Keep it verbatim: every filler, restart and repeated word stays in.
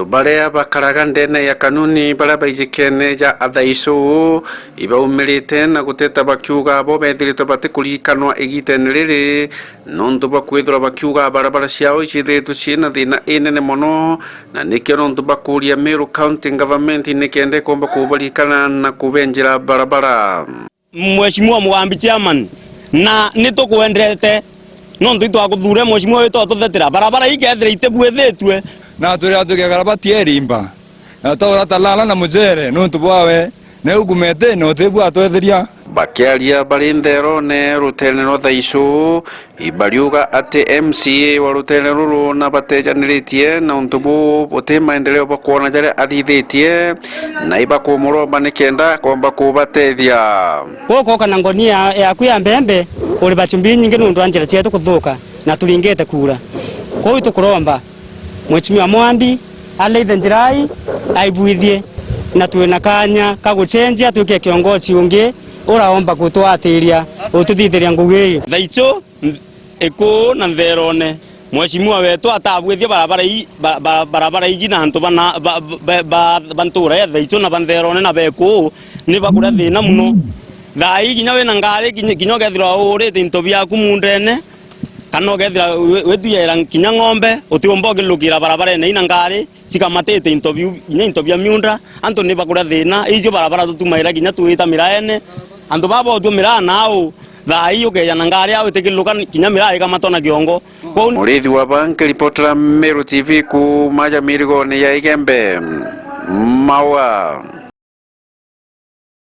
Baria bakaraga ndene ya Kanuni, baria baijikene ja Athaicu, ibaumirite na guteta bakiuga bo bethiritwe batikurikanwa igitene riri, nontu bwa kwithirwa bakiuga barabara ciao icithiritwe ciina thina inene mono, na nikio nontu bakuria Meru County Government nikenda ikomba kubarikana na kubenjira barabara. Mheshimiwa Mugambi Chairman, na ni tukwendete, nontu itwakuthure mheshimiwa witu atuthetera barabara ikethira itibuithitue. Na turi atukia karabati erimba, na twaura talala na mucere nontu bwawe, na ugumete na utibu atwetheria. Bakiaria bari ntherone ruteere rwa Thaicu, ibariuga ati M C A wa ruteere ruru na batejaniritie na untu buu buti maendeleo bakwona jaria athithitie, na ibakumuromba nikenda komba kubatethia. Guku uka na ngonia yaku ya mbembe, uri bachumbi nyingi nuntu wa njira cietu kuthuka na turingite kuura. Kwou itukuromba Mheshimiwa Mwambi areithe njira ii, aibuithie, na twina kanya ka gucenjia twike kiongozi ungi uraomba gutwatiria ututhithiria ngugi ii. Thaicu, Ikuu na Ntherone, mheshimiwa wetu atabuithie barabara ii, ba-, ba-, barabara iji na antu bana, ba, ba, ba, ba ntura ya Thaicu na ba Ntherone na ba Ikuu ni bakuria thina muno. Thaa ii kinya wina ngari, kinya, kinya ukethirwa urite into biaku mundene, kana ukethira wi-, wituyera kinya ng'ombe, utiumba ukilukira barabarene ina ngari, cikamatite into biu, kinya into bia miunda, antu ni bakuria thina. Icio barabara tutumaira kinya twita miraene, antu baba utue miraa nao, thaa ii ukeja na ngari yao itikiluka, kinya miraa ikamatwa na kiongo. Kwou Murithi wa Bank, ripotera Meru T V kuuma ja mirigone ya Igembe, Maua.